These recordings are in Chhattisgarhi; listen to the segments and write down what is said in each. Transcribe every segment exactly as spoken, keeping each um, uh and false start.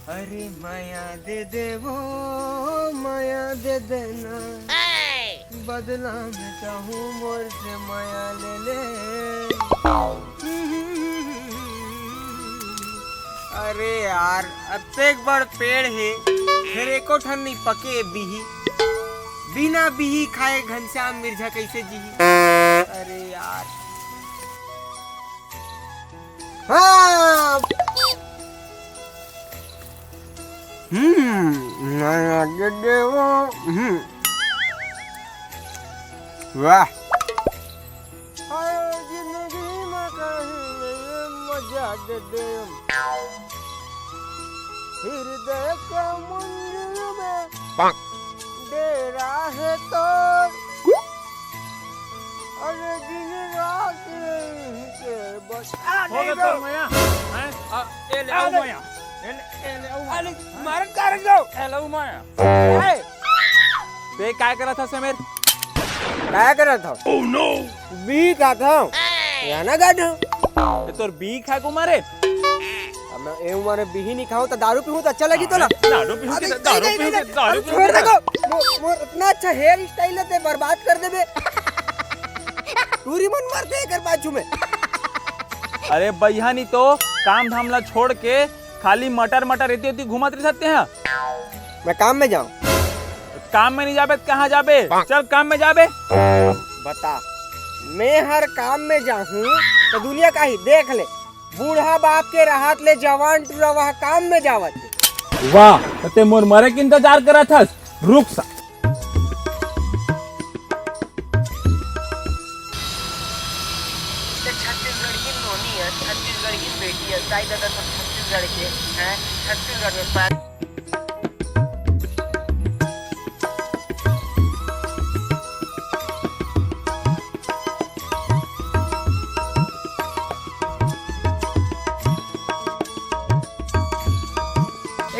अरे मया दे दे वो, मया दे देना, बदला में चाहूँ मोर से मया ले ले। अरे यार, अतेक बड़ पेड़ हे, फेर एको ठन नइ पके बिही। बिना बिही खाए घनश्याम मिर्झा कइसे जीही? अरे यार। हाँ। हम्म, नया दे दे वो, हम्म। वाह। हाय जिंदगी में कहीं नहीं मजा दे दे। हृदय के मंदिर में डेरा है तोर। अरे दिन रात यहीं से बस। आ, हो गया तो मया, हैं? आ, ए ले, आओ मया। ए ले, ए ले, आओ मया। अरे, मारन का रख दो। ए ले, आओ मया। ए! ते काय करत हस, समीर? काय करत हव? Oh no! बीही खात हव। या ना गाढ़। ये तोर बीही खाए को मारे? अब मैं ए उम्र में बीही नहीं खाऊं तो दारू पीऊं तो अच्छा लगी तो ना। दारू पीऊं अबे के, दारू नहीं, पीऊं नहीं, के, नहीं, दारू अबे पीऊं छोड़ के। देखो, मो-, मोर इतना अच्छा हेयर स्टाइल है, ते बर्बाद कर देबे। टूरी मन मरते एकर बाजू में। अरे बइहा, नहीं तो काम धाम ला छोड़ के खाली मटर मटर एती ओती घूमत रहिथे। मैं काम में जाऊं? काम में नहीं जाबे तो कहाँ जाबे? चल काम में जाबे। बता, मैं हर काम में जाहूं तो दुनिया का ही देख ले, बूढ़ा बाप के रहत ले जवान टूरा वह काम में जावत हे। वाह, त ते मोर मरे के इंतजार करत हस? रुक सा। ते छत्तीसगढ़ की नोनी है, छत्तीसगढ़ की बेटी है, दाई दादा सब छत्तीसगढ़ के हैं, छत्तीसगढ़ में पैदा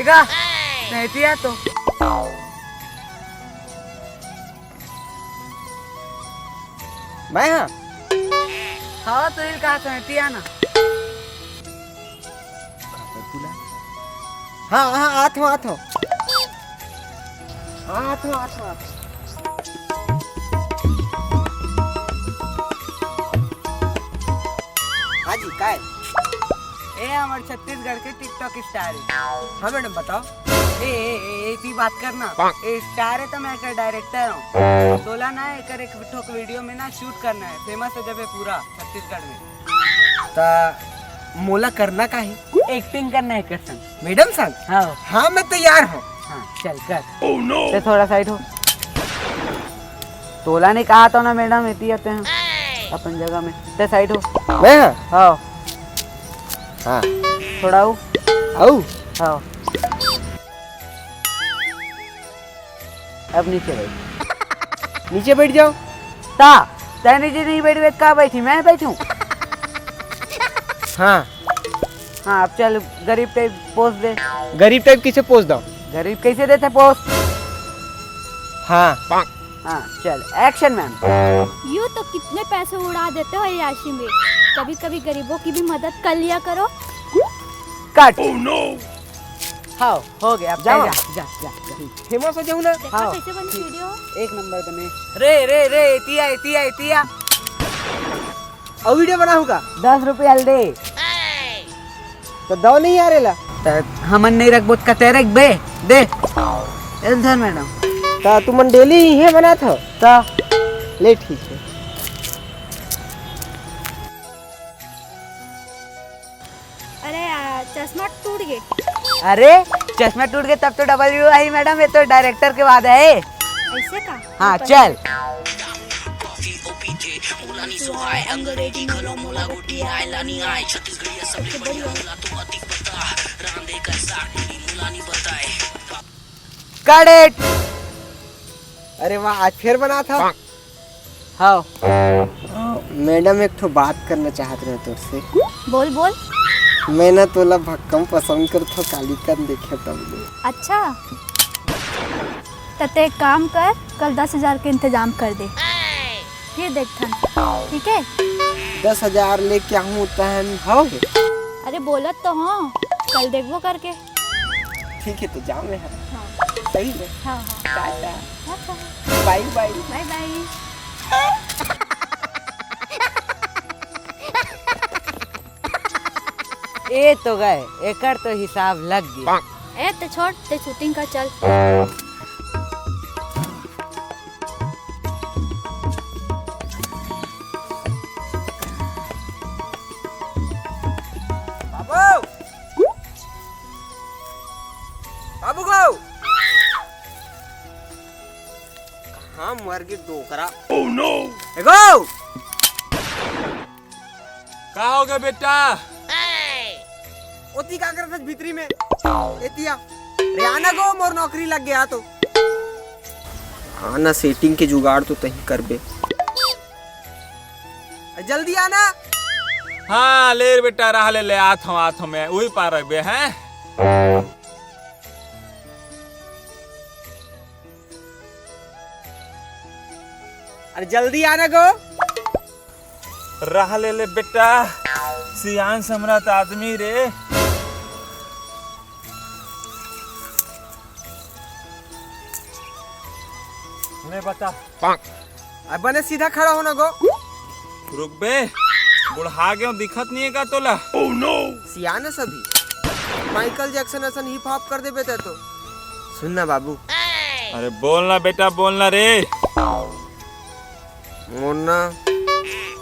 एगा, नहीं पिया तो। मैं हाँ? हाँ, तो इल कहा था, पिया ना। हाँ, हाँ, आत हूँ, आत हूँ। हाँ, आत हूँ, आत हूँ, आत हूँ। हाँ जी, काय? ए, हमर छत्तीसगढ़ के TikTok star है। हाँ मैडम, बताओ। ए, ए, ए, ए, ती बात करना। ए, star है तो मैं एकर director हूँ। तोला ना एकर एक ठोक video में ना shoot करना है, famous हो जाबे पूरा छत्तीसगढ़ में। ता मोला करना का है? Acting करना है एकर संग। मैडम संग? हाँ। हाँ, मैं तैयार हूँ। हाँ, चल कर। Oh no! ते थोड़ा side हो। तोला ने कहा तो ना मैडम, एती आते हैं अपन जगह में। ते side हो। मैं? हाँ। हाँ। थोड़ा हो। आऊ? हाँ। अब नीचे बैठ। नीचे बैठ जाओ। ता, तै नीचे नहीं बैठबे, का बैठी? मैं बैठूं? हाँ। हाँ, अब चल, गरीब type pose दे। गरीब type किसे pose दो? गरीब कैसे देते pose? हाँ। हाँ, चल, action man। यूं तो कितने पैसे उड़ा देते हो याशी में, कभी कभी गरीबों की भी मदद कर लिया करो। Cut। Oh no! हाँ, हो गया, अब जाओ। जा, जा, जा, जा। Famous हो जाऊँ ना? देखो हाँ। कैसे बनी video। एक number बने। रे, रे, रे, एती आ, एती आ, एती आ। अउ video बनाहूँ का? दस रुपया ल दे। तो दव नहीं आ रेला। त हमन नहीं रखबो त कते रखबे? दे। ए ल धर मैडम। त तुमन daily इहे बनात हो? त ले ठीक है। अरे यार, चश्मा टूट गे। अरे, चश्मा टूट गे तब तो W आई मैडम, ये तो director के वादा है। ऐसे का? हाँ, चल। Cut it। अरे वाह, आज फिर बनात हो। हाँ। मैडम, एक ठो बात करना चाहत रहे तोर से। बोल, बोल। मैं ना तोला भक्कम पसंद करथो, काली कन देखे तब ले। अच्छा, त ते एक काम कर, कल दस हजार के इंतजाम कर दे, फिर देखथन, ठीक है? दस हजार लेके आहूँ तहन हो? अरे बोलत तो हूँ, कल देखबो करके। ठीक है, तो जाओ मैं। हाँ। सही है। हाँ, हाँ। टाटा। अच्छा। बाय बाय। बाय बाय। ए तो गए, एकर तो हिसाब लग गया। ए, ते छोड़, ते शूटिंग कर, चल। बाबू, बाबू गो। कहाँ मर गे डोकरा? Oh no! एगो। का हो गया बेटा? ओती का करत हस भीतरी में? एतिया। रे आना गो, मोर नौकरी लग गया तो। आना, सेटिंग के जुगाड़ तो तही करबे। जल्दी आना। हाँ, ले रे बेटा, रह ले, ले, आत हूँ, आत हूँ मैं, वही पार रखबे, हैं? अरे जल्दी आना गो। रह ले, ले बेटा, सियान समरत आदमी रे। ले बता। अब बने सीधा खड़ा होना गो। रुक बे, बुढ़ा गयो, दिखत नहीं है का तोला? सियान है सभी, माइकल जैक्सन असन हिप हॉप कर देबे ते तो। सुन ना बाबू। अरे बोल ना बेटा, बोल ना रे। मोर ना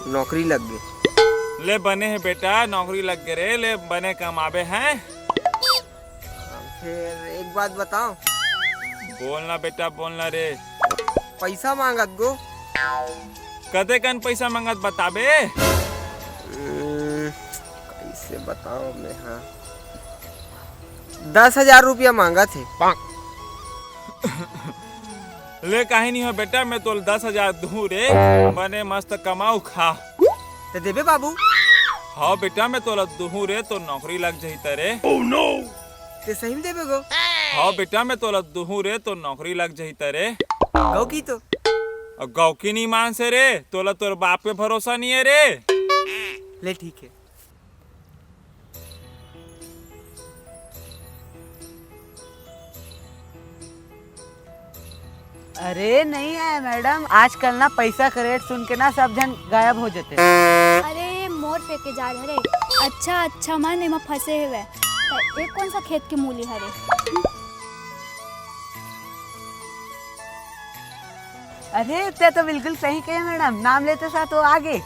नौकरी लग गे। ले बने है बेटा, नौकरी लग गे रे, ले बने कमाबे हैं। फिर एक बात बताओ। बोल ना बेटा, बोल ना रे। पैसा मांगत गो। कते कन पैसा मांगत बताबे? हम्म, कैसे बताओ मैं, हाँ। दस हजार रुपया मांगत हे। ले, काहे नहीं हो बेटा, मैं तोल दस हजार दूँ रे, बने मस्त कमाऊ खा। ते देबे बाबू? हाँ बेटा, मैं तोला दूँ रे, तो नौकरी लग जही तरे। ते सही में देबे गो? हाँ बेटा, मैं तोला दूँ रे, तो नौकरी लग जही तरे। गो की तो? अब गौ की नहीं मान से रे, तोला तोर बाप पे भरोसा नहीं है रे। ले ठीक है। अरे नहीं आए मैडम, आजकल ना पैसा के रेट सुन के ना सब झन गायब हो जाते। अरे मोर फेंके जाल हरे। अच्छा अच्छा, मन एमा फंसे हेवय। त ये कौन सा खेत के मूली हरे? अरे ते तो बिल्कुल सही कहे मैडम, नाम लेते साथ वो आगे।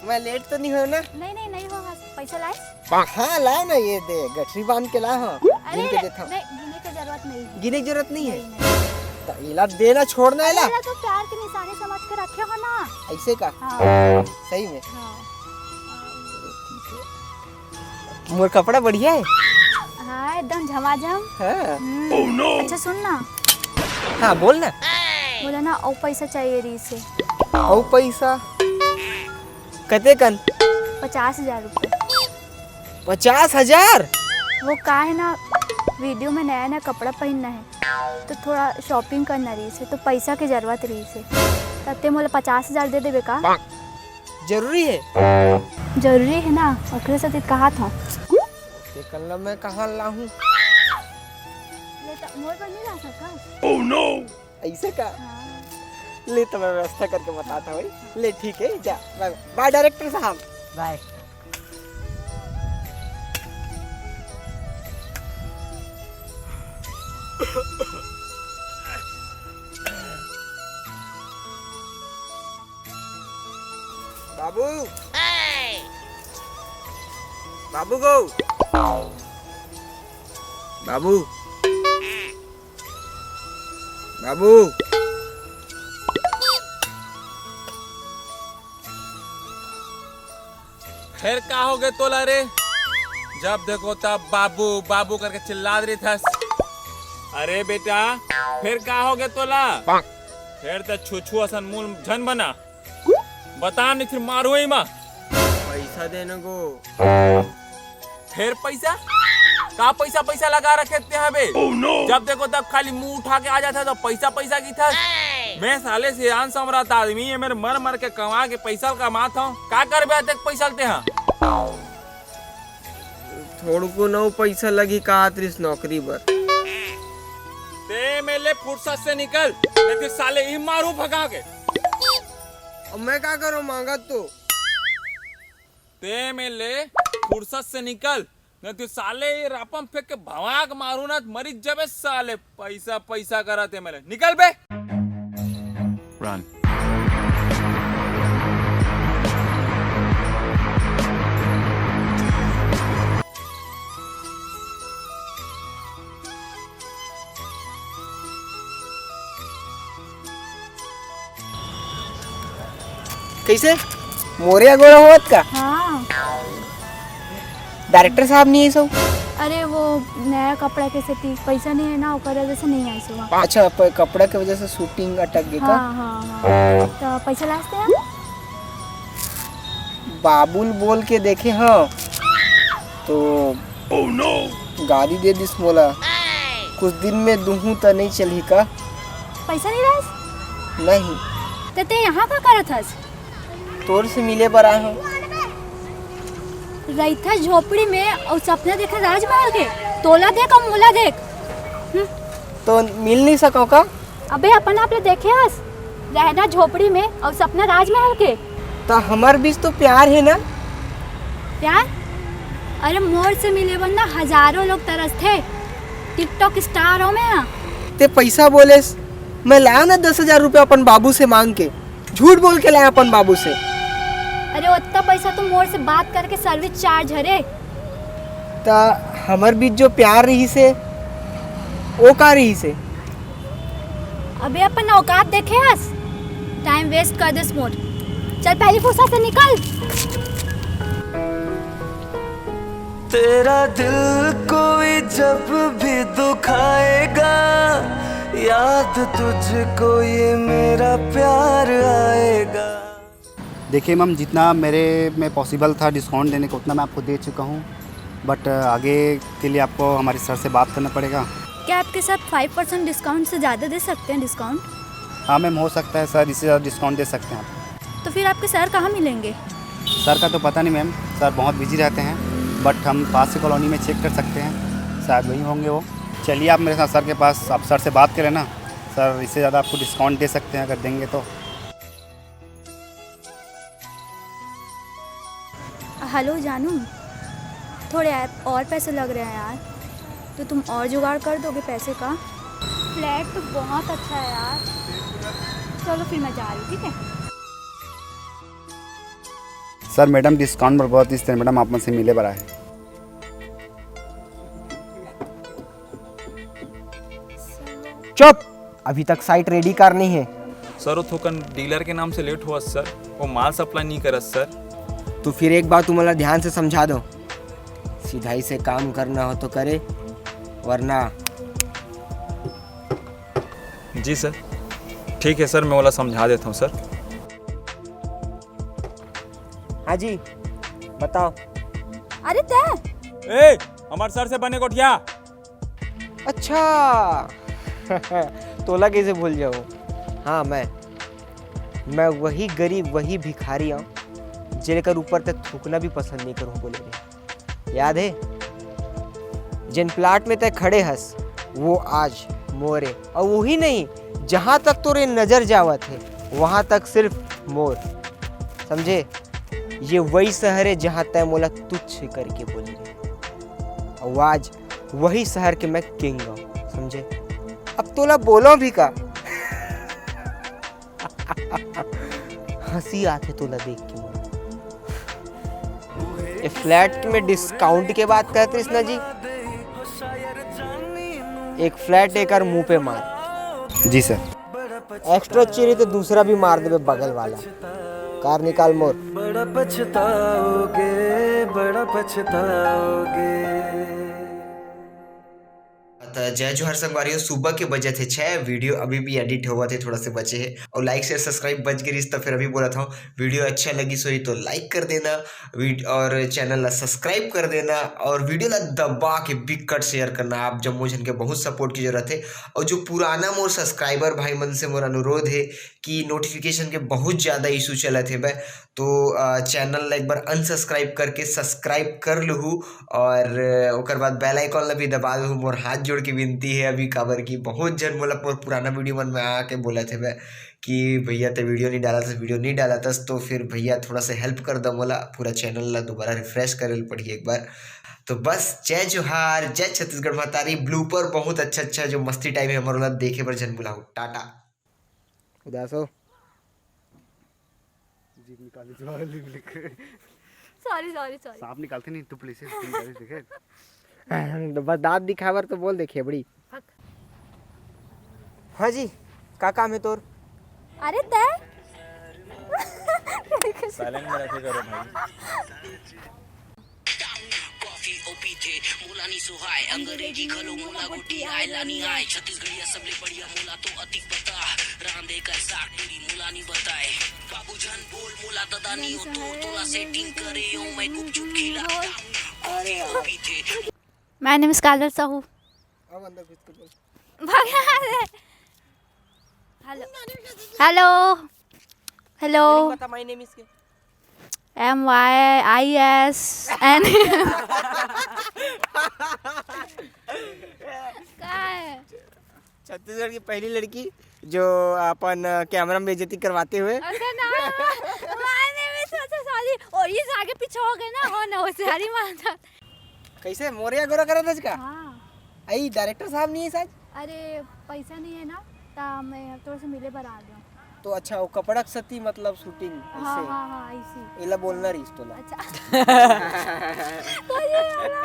मैं लेट तो नहीं हो ना? नहीं नहीं नहीं हो, पैसा लाए? हाँ, लाओ ना, ये दे, गठरी बांध के ला, हाँ। अरे, गिन के देता हूँ। नहीं, गिने के जरूरत नहीं है। गिने के जरूरत नहीं है? नहीं, नहीं। तो इला देना छोड़ना है ला। अरे, तो प्यार के निशानी समझ के रखे हो ना। ऐसे का? हाँ। सही में? हाँ। मोर कपड़ा बढ़िया है? हाँ, एकदम झमाझम। हाँ। हम्म। अच्छा, सुन ना। हाँ, बोल ना। बोला ना, और पैसा चाहिए रही से। और पैसा? कते कन? पचास हजार रुपये। पचास हजार? वो का है ना, वीडियो में नया नया कपड़ा पहनना है, तो थोड़ा शॉपिंग करना रही से, तो पैसा के जरूरत रही से। तब ते मोला पचास हजार दे देबे का? जरूरी है? जरूरी है ना, ओकरे से तो कहा था। ते कल्ला मैं कहाँ लाहूँ? ले त मोर बर नहीं ला सकस? ऐसे का? हाँ। ले तो मैं व्यवस्था करके बताता हूँ। ले ठीक है, जा। बाय, बाय डायरेक्टर साहब। बाय। बाबू। बाबू गो। बाबू। बाबू। फेर का हो गे तोला रे? जब देखो तब बाबू बाबू करके चिल्लात रहिथस। अरे बेटा, फेर का हो गे तोला? फेर त छुछू असन मुंह झन बना। बता नहीं, फिर मारो ही माँ। पैसा देने को। फिर पैसा? का पैसा पैसा लगा रखे ते हबे? जब देखो तब खाली मुंह उठा के आ जाता तो पैसा पैसा की था। मैं साले सियान समरत आदमी है, मेरे मर मर के कमा के पैसा कमात हूँ। का करबे अतेक पैसा लेते हैं? थोड़को नौ पैसा लगही काहत रिस नौकरी बर। ते में ले फुर्सत से निकल, नहीं तो साले ही मारू भगा के। अब मैं का करूं, मांगत तो। ते में ले फुर्सत से निकल, नहीं तो साले ये रापम फेंक के भवाक मारू ना, मरी जबे साले। पैसा पैसा करत हे में ले, निकल बे। Run. कैसे? मोरे अगोरा होत का? हाँ। डायरेक्टर साहब नहीं है सो? अरे, वो नया कपड़ा के सेती पैसा नहीं है ना, ओकर वजह से नहीं आई सो। अच्छा, प-, कपड़ा के वजह से शूटिंग अटक गई का? हाँ, हाँ, हाँ। तो पैसा लास्ट है? बाबुल बोल के देखे हाँ, तो गाली दे दिस मोला। कुछ दिन में दुहूं त नहीं चलही का? पैसा नहीं लास? नहीं। त ते यहाँ का करत हस? तोर से मिले बर आए हूँ। रहिथा झोपड़ी में और सपना देखा राजमहल के। तोला देख और मोला देख। हम्म। तो मिल नहीं सको का? अबे अपन आप ले देखे हस, रहना झोपड़ी में और सपना राजमहल के। त हमर बीच तो प्यार है ना? प्यार? अरे मोर से मिले बर ना हजारों लोग तरसथे। टिकटॉक स्टार हो मैं। ते पैसा बोलेस, मैं लाया ना दस हजार रुपया अपन बाबू से मांग के, झूठ बोल के लाया अपन बाबू से। अरे ओत्ता पैसा तो मोर से बात करके सर्विस चार्ज हरे। त हमर बीच जो प्यार रहिसे, वो का रहिसे? अबे अपन औकात देखे हस? टाइम वेस्ट कर देस मोर। चल पहली फुर्सत से निकल। तेरा दिल कोई जब भी दुखाएगा, याद तुझको ये मेरा प्यार आएगा। देखिए मैम, जितना मेरे में पॉसिबल था डिस्काउंट देने का, उतना मैं आपको दे चुका हूँ, बट आगे के लिए आपको हमारे सर से बात करना पड़ेगा। क्या आपके सर फाइव परसेंट डिस्काउंट से ज़्यादा दे सकते हैं डिस्काउंट? हाँ मैम, हो सकता है सर, इससे ज़्यादा डिस्काउंट दे सकते हैं आप। तो फिर आपके सर कहाँ मिलेंगे? सर का तो पता नहीं मैम, सर बहुत बिजी रहते हैं, बट हम पास से कॉलोनी में चेक कर सकते हैं, शायद वहीं होंगे वो। चलिए आप मेरे साथ सर के पास, आप सर से बात करें ना, सर इससे ज़्यादा आपको डिस्काउंट दे सकते हैं अगर देंगे तो। हेलो जानू, थोड़े ऐप-, और पैसे लग रहे हैं यार, तो तुम और जुगाड़ कर दोगे पैसे का? फ्लैट तो बहुत अच्छा है यार। चलो फिर मैं जा रही हूँ, ठीक है? सर, मैडम डिस्काउंट पर बहुत इस तरह मैडम आप मुझसे मिले बड़ा है। चुप! अभी तक साइट रेडी कर नहीं है। सर, वो थोकन डीलर के नाम से लेट हुआ सर, वो माल सप्लाई नहीं करत सर। तो फिर एक बार तुम मला ध्यान से समझा दो, सिधाई से काम करना हो तो करे, वरना। जी सर, ठीक है सर, मैं ओला समझा देता हूँ सर। हाँ जी, बताओ। अरे तै ए, हमारे सर से बने गोठिया। अच्छा। तोला कैसे भूल जाऊं? हाँ, मैं मैं वही गरीब, वही भिखारी हूँ जेकर ऊपर तै थूकना भी पसंद नहीं करूँ बोले रहे। याद है, जेन प्लाट में तै खड़े हस, वो आज मोरे। और वही नहीं, जहाँ तक तोरे नजर जावत है, वहाँ तक सिर्फ मोर। समझे? ये वही शहर है जहाँ तै मोला तुच्छ करके बोले रहे। और आज वही शहर के मैं किंग हूँ, समझे? अब तोला बोलो भी का? हंसी आथे तोला देख के मोला। ये फ्लैट में डिस्काउंट के बात करत कृष्णा जी, एक फ्लैट एकर मुंह पे मार। जी सर। एक्स्ट्रा चाहिए तो दूसरा भी मार देबे बगल वाला। कार निकाल मोर। बड़ा पछताओगे, बड़ा पछताओगे। त जय जोहार संगवारी हो, सुबह के बजत हे छः, वीडियो अभी भी एडिट होवत हे, थोड़ा से बचे हे। और लाइक शेयर सब्सक्राइब बच गे रिहिस, त फिर अभी बोलत हूँ, वीडियो अच्छा लगिस होही तो लाइक कर देना, वीड-, और चैनल ला सब्सक्राइब कर देना, और वीडियो ला दबा के बिकट शेयर करना। आप जम्मो झन के बहुत सपोर्ट की जरूरत हे। और जो पुराना मोर सब्सक्राइबर भाई मन से मोर अनुरोध हे कि नोटिफिकेशन के बहुत ज़्यादा इशू चलत हे बे, तो अ, चैनल ला एक बार अनसब्सक्राइब करके सब्सक्राइब कर लूहू, और अ, ओकर बाद बेल आइकन ला भी दबा लूहू। मोर हाथ जोड़ के विनती हे अभी, काबर कि बहुत झन मोला मोर पुराना वीडियो मन में आके बोलत हे बे कि भैया ते वीडियो नहीं डालत हस, वीडियो नहीं डालत हस, तो फिर भैया थोड़ा सा हेल्प कर दो मोला, पूरा चैनल ला दोबारा रिफ्रेश करे ल पड़ही एक बार। तो बस, जय जोहार, जय छत्तीसगढ़ महतारी। ब्लूपर बहुत अच्छा अच्छा जो मस्ती टाइम है हमारे वाला, देखे बर झन भुलाहू। टाटा। उदास हो। जीभ निकाली तो लिख। Sorry, sorry, sorry. सांप निकालते नहीं, तू पुलिस है, जीभ निकाली देखे। तो बस दांत दिखावर तो बोल दे खेबड़ी। फक। हाँ जी, का काम है तोर? अरे तय। साइलेंट में रखे करो भाई। कॉफी ओ पीथे, मोला नी सुहाय, अंग्रेजी घलो मोला गोटी आय ला नी आय, छत्तीसगढ़िया सबले बढ़िया मोला तो अतिक पता, रांधे का साग पूरी मोला नी बताय, बाबू झन बोल मोला ददा नी हो तो, तोला सेटिंग करे ओ मैं गुपचुप खिला। कॉफी ओ पीथे। My name is काजल साहू। अब अंदर घुस के बोल। भाग यहाँ से। हेलो। हेलो। हेलो। बता, my name is के? M Y I S N। का है? छत्तीसगढ़ की पहली लड़की जो अपन कैमरा में बेइज्जती करवाते हुए। अच्छा ना, my name is, अच्छा, सॉरी। और ये आगे पीछे हो गए ना, हो ना, होशियारी मारता। कैसे मोरिया गोरा करत हस का? हाँ। आई डायरेक्टर साहब नहीं है शायद? अरे, पैसा नहीं है ना, ता मैं थोड़ा सा मिले बर आ गया। तो अच्छा, वो कपड़ा के सती मतलब शूटिंग हाँ, ऐसे? हाँ, हाँ, ऐसी। एला बोलना रहीस तोला। अच्छा। तो ये वाला,